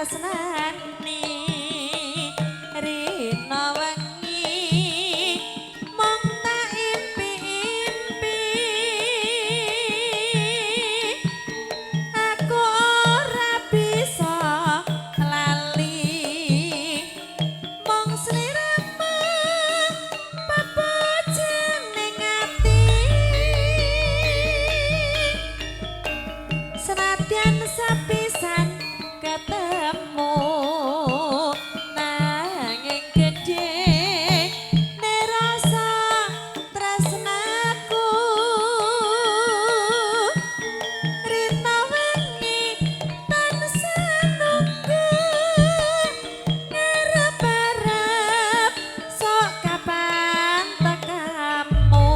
Tresnani rina wengi mung tak impi-impi, aku ora bisa lali mung sliramu bebojone ati, senadyan sepisan ketemu nanging gedhe rasa tresnaku, rina wengi tansah nunggu ngarep-arep sok kapan tekamu.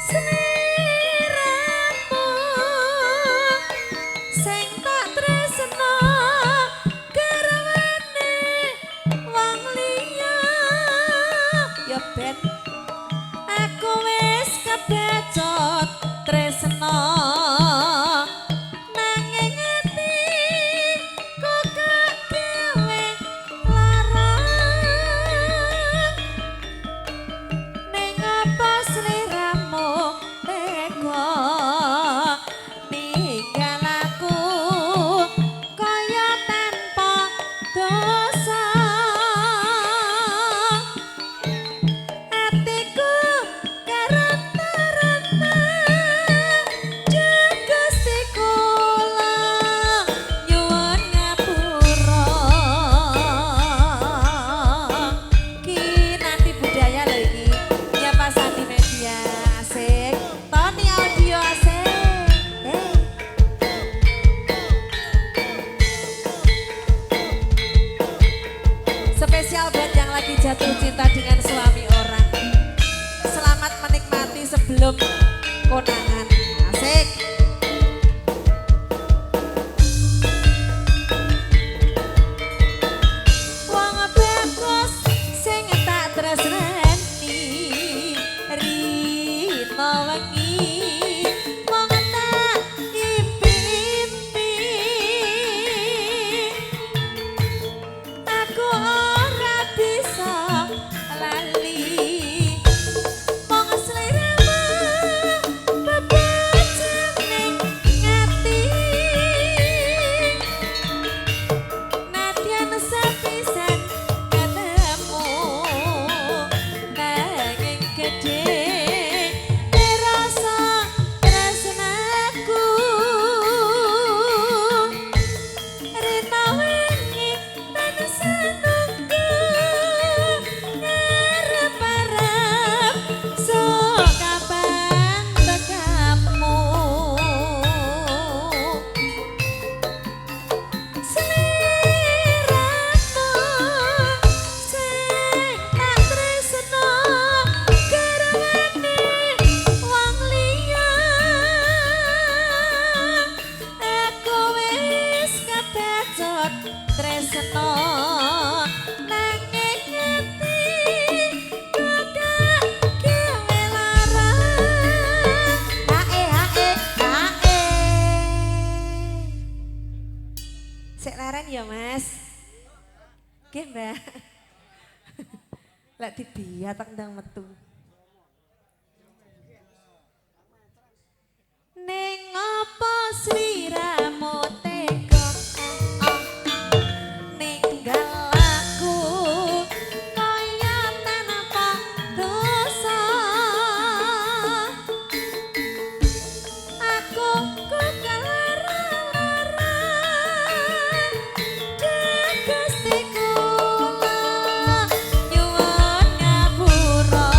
Sliramu sing tak tresno garwane wong liya, ya ben aku wis kebacut tresno nanging ati kok gak gawe lara, ning apa sliramu tega ninggal aku kaya tanpa dosa, atiku karonta-ronta Gusti kula nyuwun ngapura. Ki nanti budaya lho iki. Ya Pak Sandi Media asik, Tony Audio asik. Hey. Spesial buat yang lagi jatuh cinta dengan suami orang. Selamat menikmati sebelum konangan. Asik. Wong bagus sing tak tresnani rina wengi mung tak impi-impi, aku ora bisa lali mung sliramu bebojone ati, nadyan sepisan ketemu nanging gedhe rasa tresnaku, rina wengi tansah nunggu ngarep-arep sok kapan tekamu. Sliramu sing tak tresno garwane wong liya, aku wis kebacut tresno nanging ati kok gak gawe lara. Hae hae hae. Sik leren ya Mas. Nggih Mbak. Lek dibiatak ndang metu. Ning apa sliramu tega ninggal aku kaya tanpa dosa, aku kok lara-lara Gusti kula nyuwun ngapura.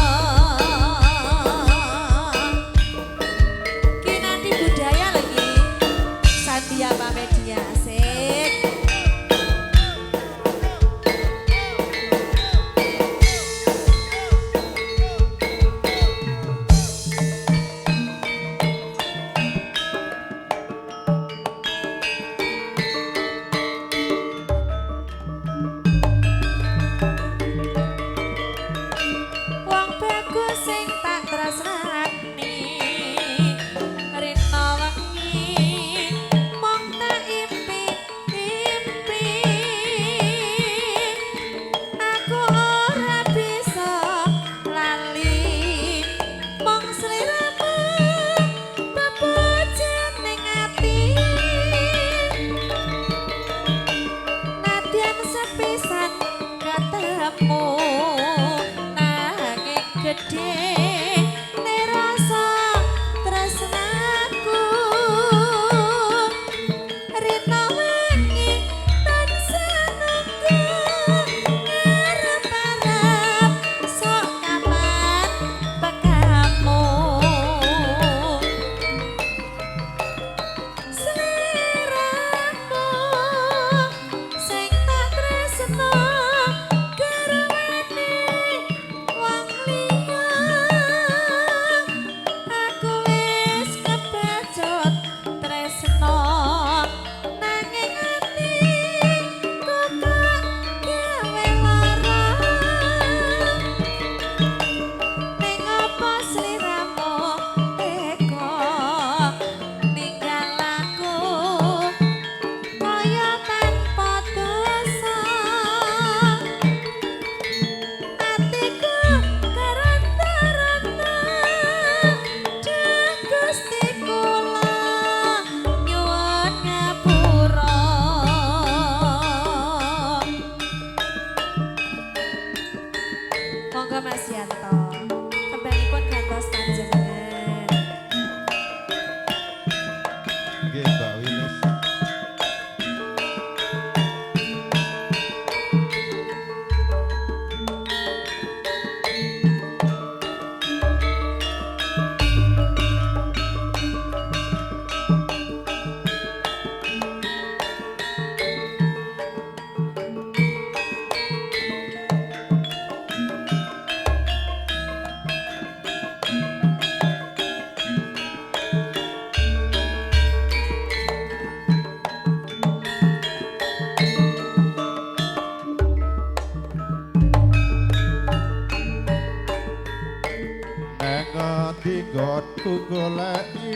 Aku goleki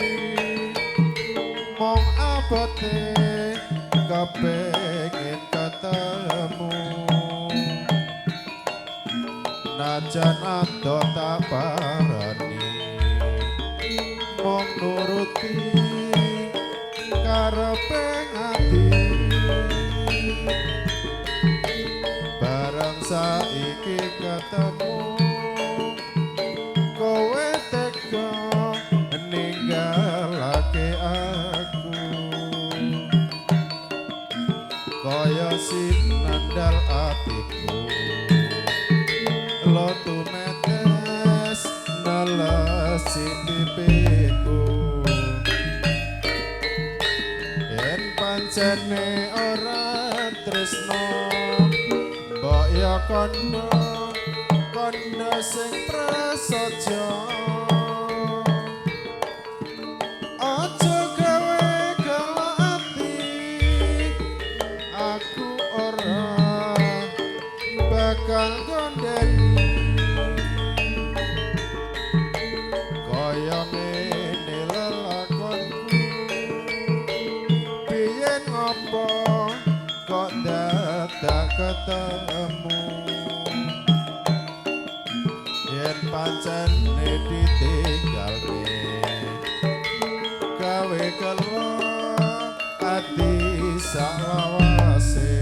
mung abote kepengin ketemu. Najan ado tak parani mung nuruti karepe ati. Bareng saiki ketemu kowe tega ninggalake aku. Kaya sinandal atiku lotu metes nelesi pipiku. Yen pancene ora tresno mbok ya kondo kondo sing prasaja. Aja gawe gelo ati, aku ora bakal gondeli. Kaya ngene lelakonku biyen ngopo kok dadak ketemu. Yen pancene ditinggalne gawe gelo ati saklawase.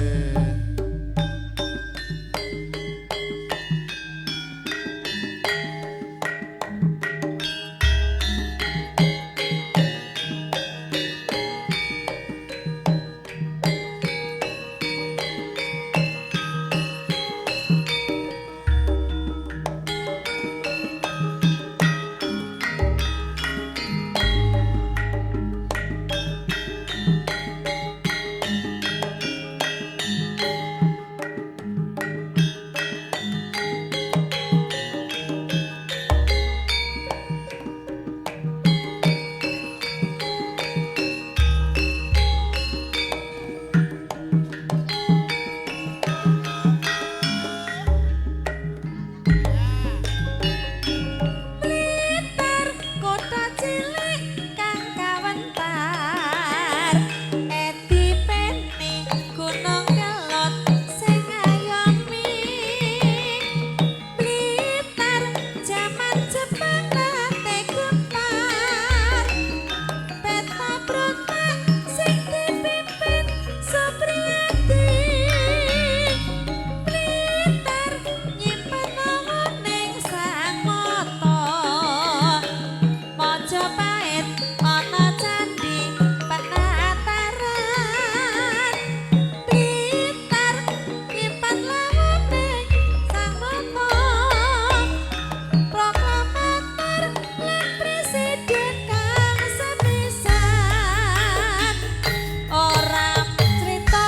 Blitar kota cilik kang kawentar, edi peni gunung kelot sing ngayomi. Blitar jaman Jepang nate gempar, peta berontak sing dipimpin Supriyadi. Blitar nyimpen ning sang mata, Majapahit ana candhi penataran. Blitar nyimpen lawane sang mata, proklamator lan presiden kang sepisan. Ora crita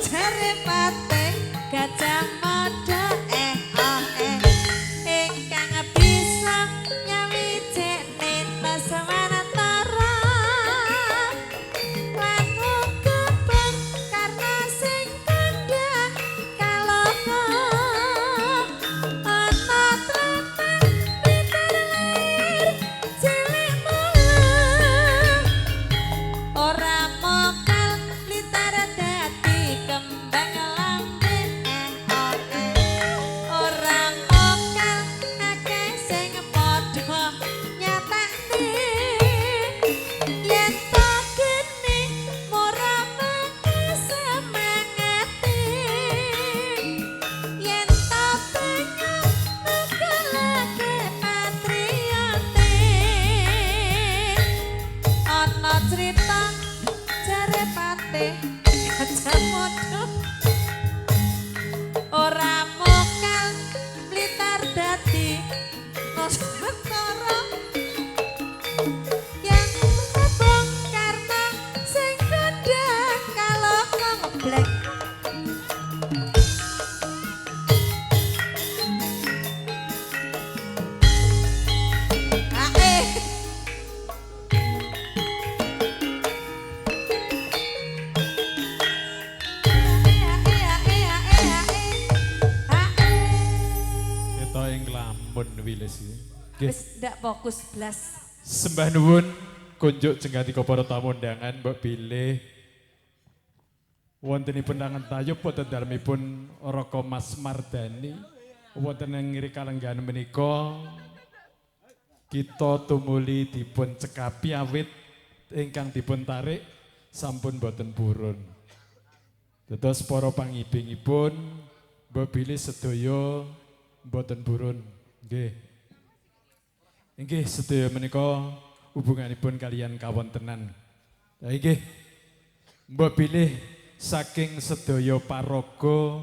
jare patih Gajah Mada eh oh eh ingkang bisa nyawijene Nuswantara. Lan uga Bung Karno sing kondhang kaloka. Ana tlatah Blitar lair cilik mula, ora mokal Blitar dadi kembang lambe eh oh eh. Ora mokal akeh sing padha nyatakne yen to geni mura mangke semangate. Yen to banyu nukulake patriote. Ana crita jare patih Gajah Mada ora mokal Blitar dadi Nusantara. Yang Bung Karno sing kondhang kaloka ngeblek. Ae. Ae ae ae ae ae. Kita ing lamun wilis iki. Nggih. Wis ndak fokus blas. Sembah nuwun kunjuk jenggatika para tamu undangan, mbok bilih wontenipun langen tayub wonten dalemipun Raka Mas Mardani wonten ing ngiri kalenggahan menika kita tumuli dipun cekapi awit ingkang dipun tarik sampun boten purun. Dados para pangibingipun mbok bilih sedaya boten purun. Nggih. Nggih, sedaya menika hubunganipun kaliyan kawontenan. Lah nggih. Mbok bilih saking sedaya paraga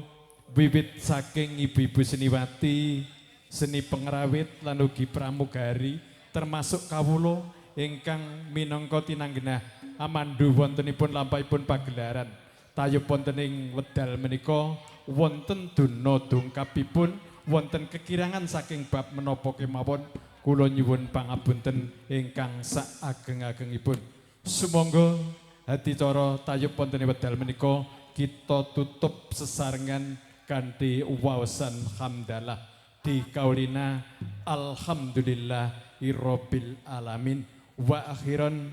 wiwit saking ibu-ibu seniwati, seni pengrawit lan ugi pramugari termasuk kawula ingkang minangka tinanggenah amandu wontenipun lampahipun pagelaran tayub wonten ing wedal menika wonten duna dungkapipun wonten kekirangan saking bab menapa kemawon kula nyuwun pangapunten ingkang saageng-agengipun. Sumangga adicara tayub wonten ing wedal menika kita tutup sesarengan kanthi waosan hamdalah dikaulina alhamdulillahirabbil alamin wa akhiran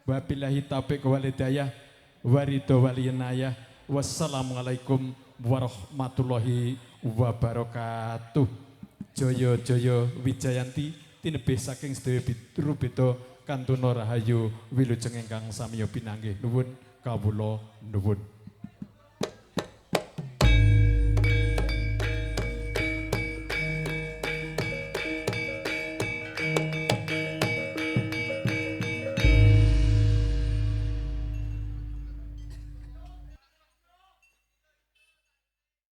wabillahi taufiq wal hidayah waridho wal inayah. Wassalamualaikum warahmatullahi wabarakatuh. Jaya jaya wijayanti tinebih saking sedaya rubeda kantuna rahayu wilujeng ingkang samiya pinanggih. Nuwun kawula nuwun.